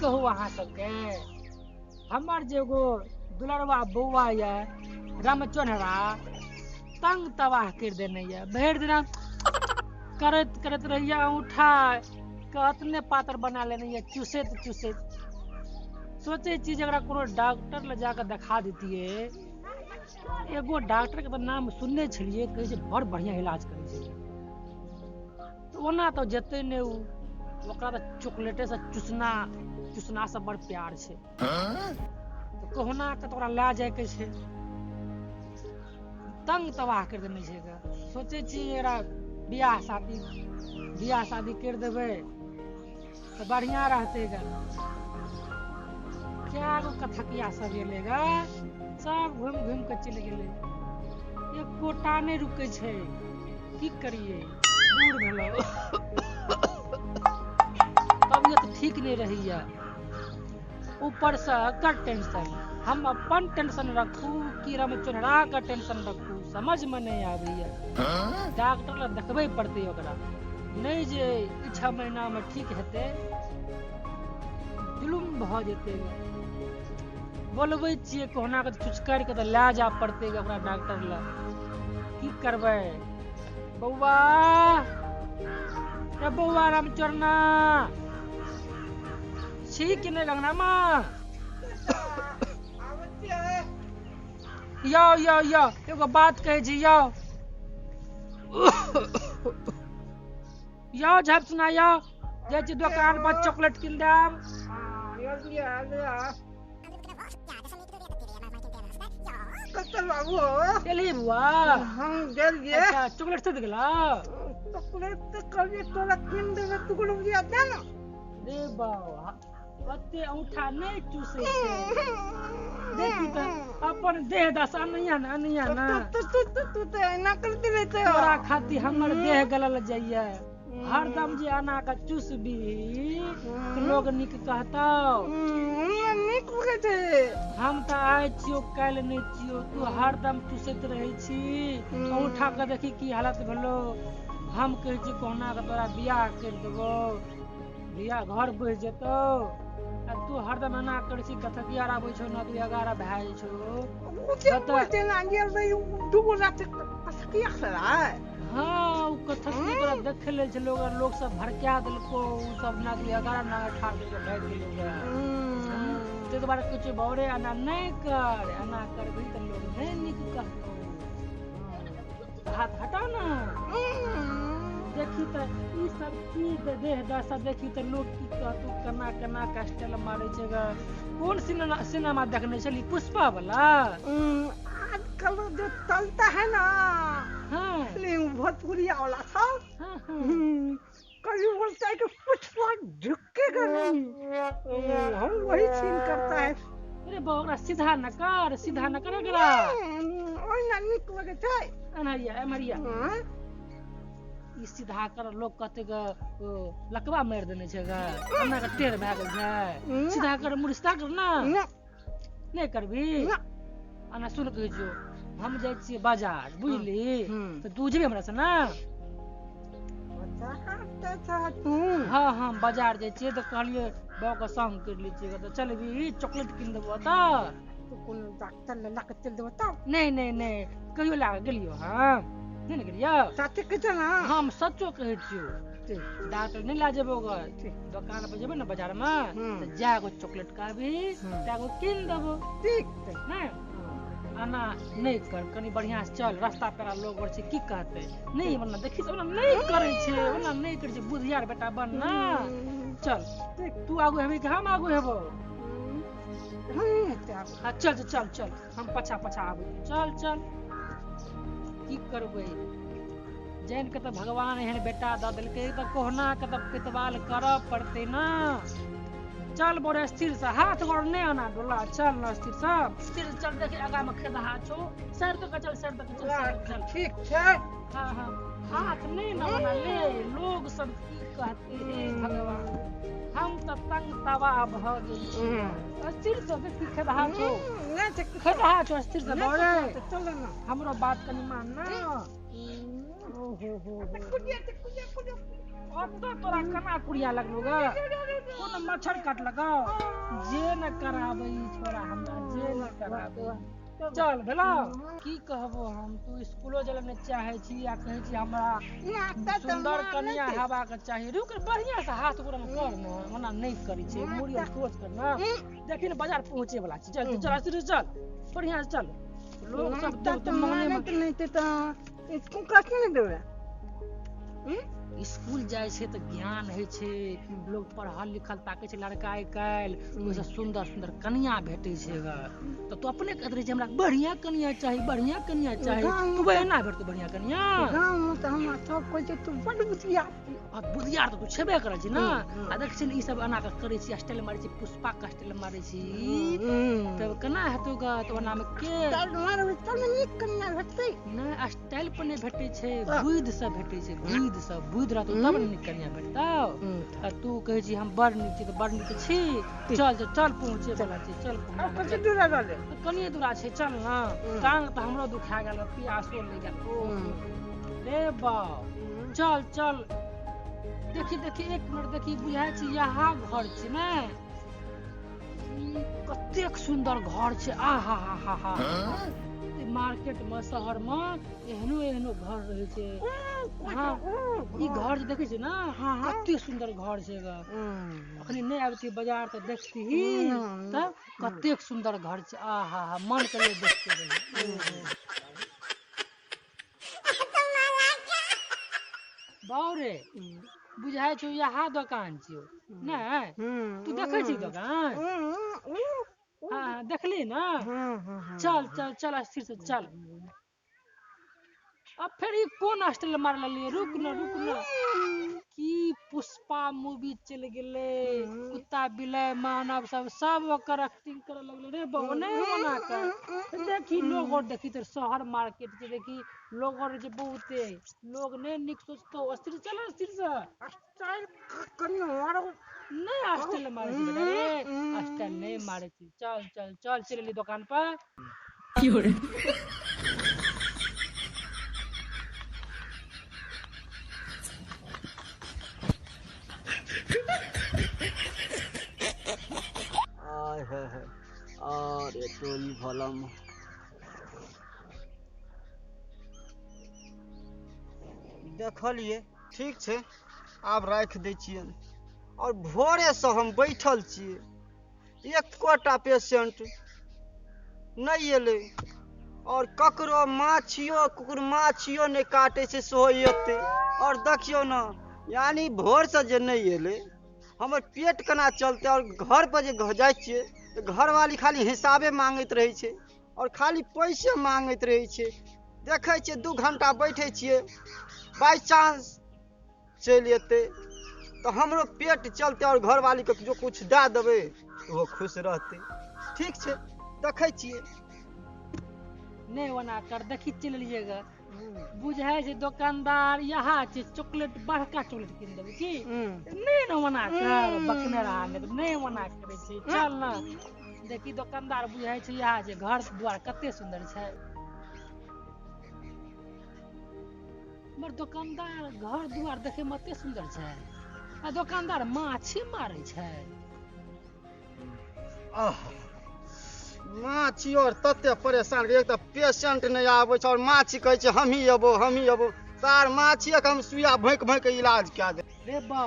कहू अहाँ सबके, हमर जे एगो दुलरवा बौआ यऽ रामचोनहरा, तंग तबाह करि देने यऽ। भरि दिना करैत करैत रहैया, औंठा के अतने पातर बना लेने यऽ चुसैत चुसैत। सोचै छी जे एकरा कोनो डॉक्टर लग जाकऽ देखा दैतियै। एगो डॉक्टर के तऽ नाम सुनने छलियै, कहै छै बड़ बढ़िआँ इलाज करै छै। तऽ ओना तऽ जेतै नहि ओ, ओकरा तऽ चॉकलेटे से चुसना चुसना से बड़ प्यार छै। तऽ कहुना कऽ तऽ ओकरा लए जायके छै। तंग तबाह करि देने छै एकरा। सोचै छी एकरा बियाह शादी करि देबै तऽ बढ़िआँ रहतै ग। कए गो कथकिया सब एलै ग, सब घुमि घुमि कऽ चलि गेलै, एकोटा नहि रुकै छै। की करियै, बूढ़ भेलहुँ, तबियत ठीक नहि रहैया, ऊपरसँ एकर टेंशन। हम अपन टेंशन रखू कि रमचोनहराके टेंशन रखू, समझमे नहि आबैया। डॉक्टर लग देखबै पड़तै ओकरा, नहि जे ई 6 महीनामे ठीक हेतै, जुलुम भऽ जेतै। बोलबै छियै कहुना कऽ चुचकारि कऽ तऽ लए जाय पड़तै ओकरा डॉक्टर लग। की करबै? बौआ रे बौआ रामचरना, छी कि नहि अंगनामा? यौ यौ यौ, एगो बात कहै छी। यौ यौ, झप सुना यौ, जाइ छी दोकान पर चॉकलेट कीन देब। कतऽ बाबू? एलही बुआ? हम गेलियै। अच्छा, चॉकलेट सद गेला? चॉकलेट तऽ कहलियै तोरा कीन देबै, तू रुपया दे ने। रे बाबा, ओते औंठा नहि चूसै छै। देखी तऽ अपन देह दशा। अनैया ने, अनैया ने। तू तू तू तू तऽ एना करते रहते हो। तोरा खातिर हमर देह गलल जाइए। हरदम जे एना कऽ चूसबी तऽ लोग नीक कहतौ? नीक लगै छै। हम तऽ आइ छियौ, काल्हि नहि छियौ, तू हरदम चूसैत रहै छी। औंठा के देखी की हालत भेलो। हम कहै छी कहुना कऽ तोरा बियाह करि देबौ, बियाह घर बसि जेतौ, आ तू हरदम एना करै छी। कथकिया आबै छौ न, 2 11 भए जाइ छौ। ओ जे बोलते ना गेल रही, दूगो रात कसकिया खड़ा। हाँ, ओ कथकिया तोरा देखे लेल छै लोग। लोग सब भड़का देलको। ओ सब ना 2 11 ना ठाड़ करि भागि गेलो। ताहि दुआरे कहै छियौ बौरे, एना नहि कर। एना करबही तऽ लोग नहि नीक कहतौ। हाथ हटा ना। देखी तऽ ई सब की देह दशा, देखी तऽ लोग की कहतौ? केना केना के स्टाइल मारै छै ग। कोन सिनेमा सिनेमा देखने छली, पुष्पा वाला? आजकल जो चलता है ना फिल्म भोजपुरिया वाला सब, हाँ हाँ कभी बोलता है कि पुष्पा झुकेगा नहीं, हम वही सीन करता है। अरे बाबा, ओकरा सीधा न कर, सीधा न कर एकरा। ओहिना नीक लगै छै। एमहरिया, एमहरिया। ई सीधा कर, लोग कहते ग ओ, लकवा मारि देने छै ग, एना के टेढ़ भए गेल छै। सीधा कर, मुड़ी सीधा कर ना। ना। नहि करबी? ना। आना सुन, कहै छियौ, हम जाइ छियै बाजार, बुझली? हम्म। तऽ तू जेबही हमरा से ना? अच्छा, तू? हाँ, हम बाजार जाइ छियै तऽ कहलियै बाबू के संग करि लै छियै। तऽ चलबी? चॉकलेट कीन देबो तऽ। तू कोनो डॉक्टर लग लऽ के चल देबो तब। नहि नहि नहि, कहियो लए कऽ गेलियौ? हम नहि ने गेलियौ। साथे के ना? हम सच्चो कहै छियौ, डॉक्टर नहि लए जेबो ग। दोकान पर जेबै ने बाजारमे, तऽ जागो चॉकलेट कहबी, तागो कीन देबो। ठीक छै। नहि, एना नहि कर, कनि बढ़िआँ से चल। रास्ता पेरा लोग आर छै, की कहतै? नहि ओना देखी तऽ ओना नहि करै छै, ओना नहि करै छै। बुधियार बेटा बन ना। चल, तू आगू हेबी कि हम आगू हेबो? हाँ, चल चल चल चल, हम पछा पछा आबै छी। चल चल। की करबै, जानि के तऽ भगवान एहन बेटा दऽ देलकै तऽ कहुना के तऽ पितवाल करऽ पड़तै ना। चल बड़े स्थिर से, हाथ गोड़ नहि आना डोला, चल ना स्थिर से, स्थिर से चल। देख, आगा में खेदहा छौ, सर तक चल, सर तक चल, सर तक चल। ठीक छै। हाँ, हाथ नहीं ना बना ले, लोग सब की कहते। हे भगवान, हम तऽ तंग तबाह भऽ गेल छी। स्थिर से देखी, खेदहा छौ। नहि छै। खेदहा छौ, स्थिर से बड़े। चल ना। हमरो बात कनि मान ना। ओ हो हो हो। कुड़िया कुड़िया कुड़िया। ओतऽ तोरा केना कुड़िया लगलो ग? कोन मच्छर काटलकौ? जे न कराबै ई छोरा हमरा, जे न कराबै। चल भेलौ। की कहबो हम, तू स्कूलो जाय लए नहि चाहै छी आ कहै छी हमरा सुंदर कनिया हेबाक चाही। रुक, बढ़िया से हाथ गोड़ कर ने, ओना नहि करै छै, मुड़ी और सोच कर ने। देखी ने, बाजार पहुँचे वाला छी। चल चल, स्थिर चल, बढ़िया से चल। लोग सब देखतो मने में। नहि तऽ स्कूल कथी नहि देबै? स्कूल जाइ छै तऽ ज्ञान होइ छै। लोग पढ़ल लिखल ताकै छै लड़का आइ काल्हि, ओहिसँ सुन्दर सुन्दर कनिया भेटै छै ग। तऽ तू अपने कहैत रहै छै हमरा बढ़िया कनिया चाही, बढ़िया कनिया चाही। तू एना भेटतौ बढ़िया कनिया? गाँवमे तऽ हमरा सब कहै छै तू बड बुधियार। आ बुधियार तऽ तू छेबे करै छी ने। आ देख छी ने, ई सब एना कऽ करै छी, स्टाइल मारै छी, पुष्पा के स्टाइल मारै छी, तब केना हेतौ ग? तऽ ओना मे के स्टाइल मारबै तब ने नीक कनिया भेटतै। नहि, स्टाइल पर नहि भेटै छै, बुद्धि से भेटै छै। बुद्धि से, बुद्धि रहतौ तब ने नीक कनिया भेटतौ। आ तू कहै छी हम बड़ नीक छी, तऽ बड़ नीक छी। चल चल चल, पहुँचे वाला छी, चल। आब कते दूर रहलै? कनिए दूरा छै, चल ने। टांग तऽ हमरो दुखा गेल, पियासो लागि गेल। ओ रे बाप, चल चल। देखी देखी, एक मिनट देखी, बुझाइ छै यहाँ घर छै ने। ई कतेक सुन्दर घर छै, आ हा हा हा हा। मार्केट में, शहर में एहनो एहनो घर रहै छै। हाँ, ई घर जे देखै छै ने, कते सुन्दर घर छै ग। अखनी नहि आबती बाजार तऽ देखती तब कतेक सुन्दर घर छै। आ हा हा, मन करे देखते रही। बाउ रे, बुझाइ छौ यहाँ दोकान छियौ नहि? तू देखै छी दोकान? हाँ, देखली ने। चल चल चल, स्थिर से चल। अब फेर ई कोन स्टाइल मार लेलियै? रुक न, रुक न। की पुष्पा मूवी चलि गेलै, कुत्ता बिलाइ मानव सब सब ओकर एक्टिंग करे लगलै। रे बाबू, नहि ओना कर। देखी लोग और देखी तऽ शहर मार्केट छै, देखी लोग और छै बहुते लोग। नहि नीक सोचतो। स्थिर चल, स्थिर से। स्टाइल कनि मारो। नहि स्टाइल मारै छै बेटा रे, स्टाइल नहि मारै छै। चल चल चल, चलि एली दोकान पर। आय है है, अरे तोरी भलम। देखलियै, ठीक छै, आब राखि दै छियनि। आओर भोरेसँ हम बैठल छियै, एकोटा पेशेंट नहि एलै। आओर ककरो माछियो कुकुर माछियो नहि काटै छै सेहो एतै। आओर देखियौ ने, यानि भोरसँ जे नहि एलै, हमर पेट केना चलतै? आओर घरपर जे जाइ छियै तऽ घरवाली खाली हिसाबे माँगैत रहै छै आओर खाली पैसे माँगैत रहै छै। देखै छियै, 2 घंटा बैठै छियै, बाइ चांस चलि एतै तऽ हमरो पेट चलतै आओर घरवालीके जो किछु दए देबै तऽ ओहो खुश रहतै। ठीक छै, देखै छियै। नहि ओना कर, देखी चलि एलियै ग। बुझाइ छै दोकानदार यहाँ छै। चॉकलेट, बड़का चॉकलेट कीन देबै की नहि? ने ओना कर, बकने रहा, नहि तऽ नहि ओना करै छै। चल ने, देखी दोकानदार बुझाइ छै यहाँ छै। घर द्वार कते सुन्दर छै। मगर दोकानदार घर दुआर देखै मे कते सुन्दर छै आ दोकानदार माछी मारै छै। आह, माछी और तते परेशान। एक तऽ पेशेंट नहि आबै छै और माछी कहै छै हमही अबो, हमही अबो। सार माछिए के हम सुइया भोंकि भोंकि के इलाज कए देब। रे बा,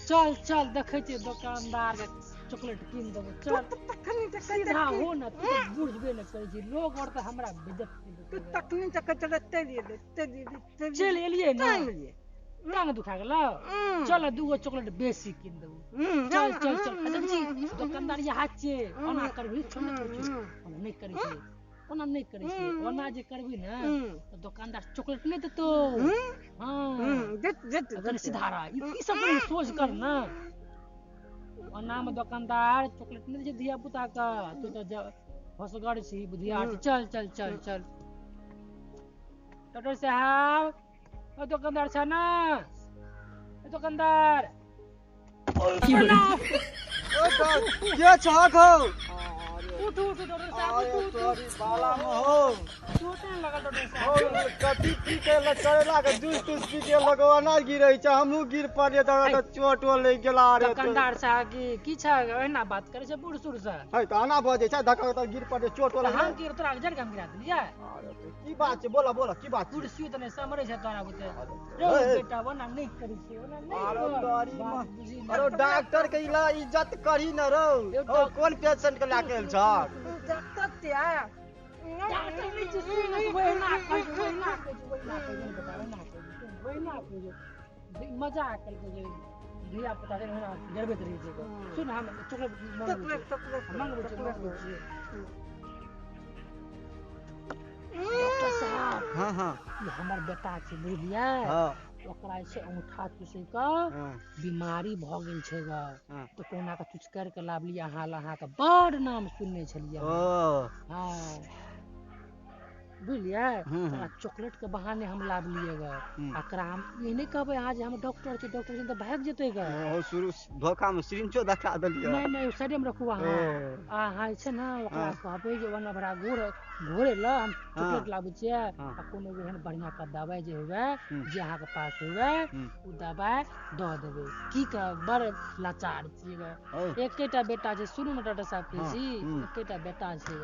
चल चल, देखै छियै दोकानदार के, चॉकलेट कीन देबो, चल। तखनी तऽ सीधा हो ने, तू तऽ बुझबे नहि करै छी। लोग और तऽ हमरा बेइज्जत तू तखनी तऽ कहै छलै चलि एलै, चलि एलै, चलि। चलि एलियै ने। टाइम एलियै। टांग दुखा गेलौ? चल, दूगो चॉकलेट बेसी कीन देबो। चल चल चल। अच्छा जी, दोकानदार यहाँ छियै। ओना करबही, छोड़ ने, करै छै ओना नहि, करै छै ओना नहि, करै छै ओना। जे करबही ने तऽ दोकानदार चॉकलेट नहि देतौ। हाँ, कनि सीधा रह। ई ई सब कनि सोच कर ने। ओना मे दोकानदार चॉकलेट नहि दै छै धिया पुता के। तू तऽ होशगर छी, बुधियार छी। चल चल चल चल। डॉक्टर साहब, ओ दोकानदार छै ने? ओ दोकानदार, ओ प्रणाम। ओ के छहक हौ? उठ उठ डॉक्टर साहब, अरे उठ उठ। तोरी बाला में हो। चोट नहि लगल डॉक्टर हो साहब? कथी पी के करेला के जूस तूस पी के लगवा ना गिरै छै, हमहूँ गिर पड़ियै तऽ हमरा तऽ चोट उट लागि गेला। अरे दुकानदार साहब, की की छै, एना बात करै छै बूढ़ सूढ़ से? है तऽ एना बजै छै, धक्का तऽ गिर पड़ियै, चोट तऽ लागि हम की तोरा जड़ के हम गिरा देलियै? अरे तऽ की बात छै, बोला बोला, की बात छै? कुर्सियो तऽ नहि सम्हरै छै तोरा बुते। अरे रे हे। बेटा, ओना नहि करै छै, ओना नहि अरे कर। तोरी बात माँ। बुझी ने। अरे डॉक्टर के इला इज्जत करी न रौ। यौ हौ, कोन पेशेंट के लए के आयल छ? डॉक्टर त्या। डॉक्टर नहि छै, सुन ने, ओहिना कहै छै, ओहिना कहै छै, ओहिना कहै छै बेटा, ओहिना कहै छै, ओहिना कहै छै। मजाक केलकै जे धिया पुता छै, ओहिना गिरबैत रहै छै। सुन, हम चॉकलेट मंगबै चॉकलेट छियै। चॉकलेट। मंगबै छियै, मंगबै छियै। डॉक्टर साहब, हाँ हाँ। ई हमर बेटा छै, बुझलियै? हाँ। ओकरा जे छै अंगूठा चूसै के हाँ। बीमारी भऽ गेल छै ग। हाँ। तऽ कहुना कऽ चुच कर के लाबलियै अहाँ लए, अहाँके बड़ नाम सुनने छलियै। ओ। हँ, बुझलियै? हम्म। तोरा चॉकलेट के बहाने हम लाबलियै ग। एकरा हम ई नहि कहबै अहाँ जे हम डॉक्टर छी, डॉक्टर छी तऽ भागि जेतै ग। ओ शुरू धोखा मे सिरिंचो देखा देलियै। नहि नहि, साइडे मे रखू अहाँ। ओ। आ अहाँ जे छै ने ओकरा हाँ। कहबै जे ओना भरा घोर घोरे लए हम चॉकलेट लाबै छियै। हाँ। आ कोनो एहन बढ़िआँ के दबाइ जे हुए, जे अहाँके पास हुए, ओ दबाइ दऽ देबै। की कहब, बड़ लाचार छियै ग। हौ। एकेटा बेटा छै। सुनू ने डॉक्टर साहब, कहै हाँ, छी, एकेटा बेटा छै ग।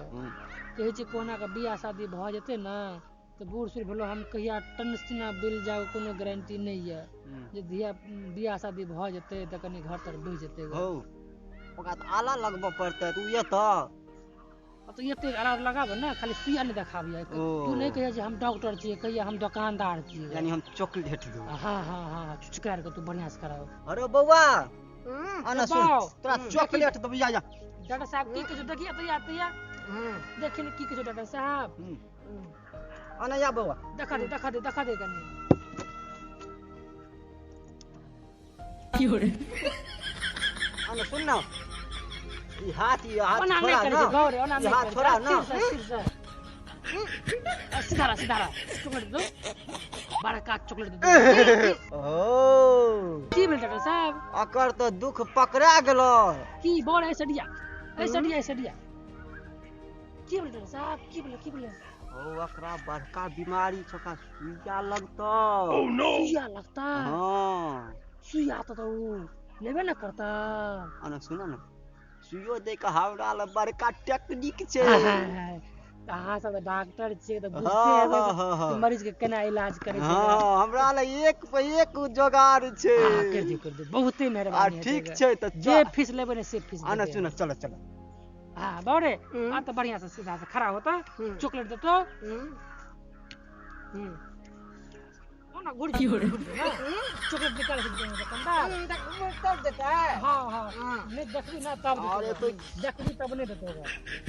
कहै छै कहुना कऽ बियाह शादी भऽ जेतै ने तऽ बूढ़ सूढ़ भेलो हम, कहिया टनसिना बिल जाउ, कोनो गारंटी नहि यऽ। जे धिया बियाह शादी भऽ जेतै तऽ कनि घर तर बहि जेतै ग। हौ, ओकरा तऽ आला लगबऽ पड़तै, तू एतऽ आब तऽ एते आला लगाबऽ ने, खाली सुइया नहि देखाबियै। ओ। तू नहि कहिया जे हम डॉक्टर छियै, कहिया हम दोकानदार छियै। यानी हम चॉकलेट दू? हाँ हाँ हाँ, चुचकार के तू बढ़िआँ से कराउ। अरे बौआ, आना सुन। बाउ। तोरा चॉकलेट देबै, या या। डॉक्टर साहब, की कहै छौ? देखिए तैया तैया, देखिए ने की कहै छौ डॉक्टर साहब। आना या बौआ। देखा दे, देखा दे, देखा दे कनि। आना सुन ना, ई हाथ, ई हाथ ओना नहि छोड़ा करै ना। छै गौर, ओना ई नहि हाथ करै छोड़ा छै। ना। स्थिर से, स्थिर से। सीधा रह, सीधा रह। चॉकलेट दो, बड़का चॉकलेट दो। ओ। की भेल डॉक्टर साहब? अकर तऽ दुख पकड़ा गेलो। की बड़ ऐसे डिया, ऐसे डिया, ऐसे डिया। की भेल डॉक्टर साहब? की भेल, की भेल? ओ, एकरा बड़का बीमारी छै, ओकरा सुइया लगतौ। सुइया लगता? हाँ। सुइया तऽ उ लेबे न करता। आना सुन ना, सुइयो दे के हमरा लग बड़का टेक्निक छै। तऽ अहाँ सब तऽ डॉक्टर छियै तऽ बुझते हाँ। हेबै हाँ हाँ हाँ कि मरीज के केना इलाज करै छै। हाँ, हमरा लग एक पे एक जोगाड़ छै। हाँ, कर दियौ, कर दियौ, बहुते आ मेहरबानी हेतै ठीक ग। छै तऽ जे फीस लेबै ने से फीस आना देबै सुन, हम। चलो चलो। हाँ बौरे, आ तऽ बढ़िया से सीधा से खड़ा होता, चॉकलेट देतो। ओना घुर जो, घुर जो ना। चॉकलेट निकाल के देबै दुकानदार। तब देतै? हाँ हाँ, नहीं देखबी ना तब अरे देतौ। देखबी तब नहीं देतौ।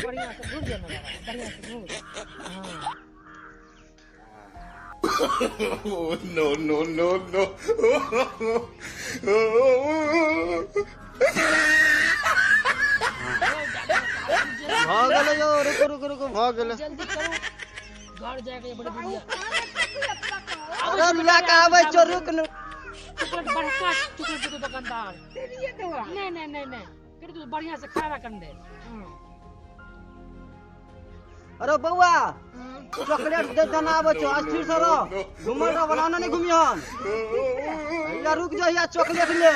बढ़िया से घुर जो ना बाबा, बढ़िया से घुर। हाँ। Oh, no, no, no, no. भऽ गेलै यौ, रुकू रुकू रुकू, भऽ गेलै। जल्दी करू, घर जाके बड़े बुढ़िया। अरे लए के आबै छौ, रुक न। चॉकलेट, बड़का चॉकलेट देतो दुकानदार। तेरिये देवा। नहीं नहीं नहीं नहीं, कर तू बढ़िया से खड़ा कर दे। अरे बौआ, चॉकलेट दे देना, आबै छौ। स्थिर से रह, घुमल रह, बनाना नहीं घुमिहन। हैया रुक जा, हैया चॉकलेट ले।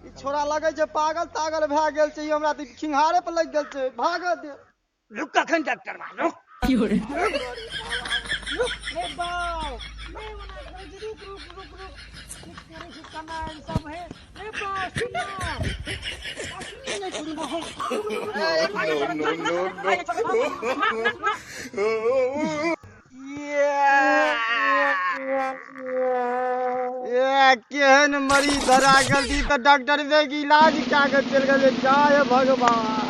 ई छोरा लगै छै पागल तागल भए गेल छै। ई हमरा तऽ खिंघारे पर लागि गेल छै, भागऽ दे। रुक कखन डॉक्टर बा, रुक। रे बाप नहीं बना, रुक रुक रुक रुक, की करै छै कमाल सब है। रे बाप, सुन ना, नहीं छोड़ू ना हम। No, no, no, no. ए, केहन मरीज धरा गेल ई तऽ डॉक्टर के इलाज कए के चलि गेलै। जय भगवान।